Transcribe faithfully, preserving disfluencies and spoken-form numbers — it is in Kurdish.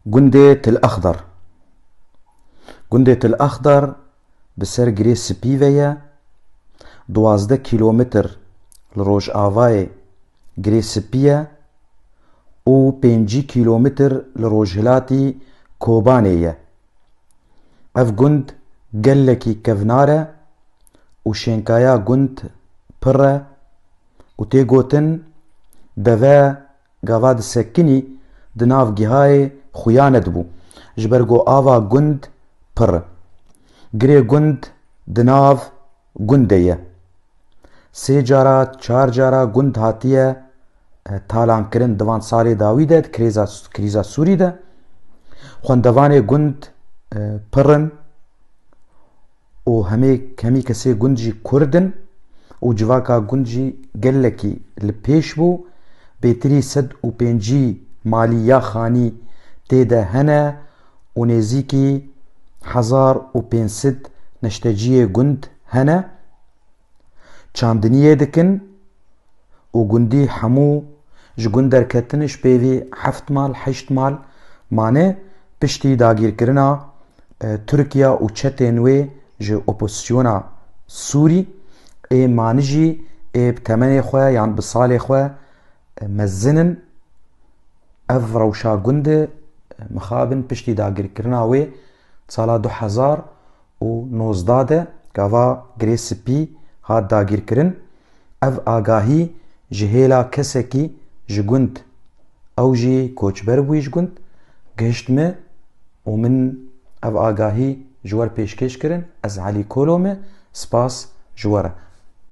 Gundê Til Axdar. Gundê Til Axdar bi ser Girê Spî ve ye, duwazdeh kîlometr li rojavayê Girê Spî ye û pêncî kîlometr li rojhilatî Kobanê ye. Ev gund gelekî kevnar e û şênkaya gund pir e û tê gotin deve gava disekinî di nav gihayê xuya nedibû, ji ber ku ava gund pir e. Girê gund di nav gund de ye. Sê cara, çar cara gund hatiye, e, talankirin di van salê dawî de, di krêza, krîza Sûrî de. Xwendevanê gund, e, pir in û hemê, hemî kesê gund jî Kurd in û civaka gund jî gelekî li pêş bû. Bêtirî sed û pêncî malî ya xanî tê de hene û nêzîkî hezar û pênc sed neşteciyê gund hene. Çandiniyê dikin û gundî hemû ji gund derketin, ji pêvî heft mal, heşt mal mane. Piştî dagîrkirina, e, Tirkiye û çetên wê ji opozisyona Sûrî, ê mani jî ê bi temenê xwe yan bi salê xwe, e, mezin in. Ev rewşa gund e, mixabin piştî dagirkirina wê sala du hezar û nozdeh de gava Girê Spî hat dagirkirin. Ev agahî ji hêla kesekî ji gund, ew jî koçber bûyî ji gund, gihişt me û min ev agahî ji we re pêşkêş kirin. Ez Elî Kolo me, spas ji we re.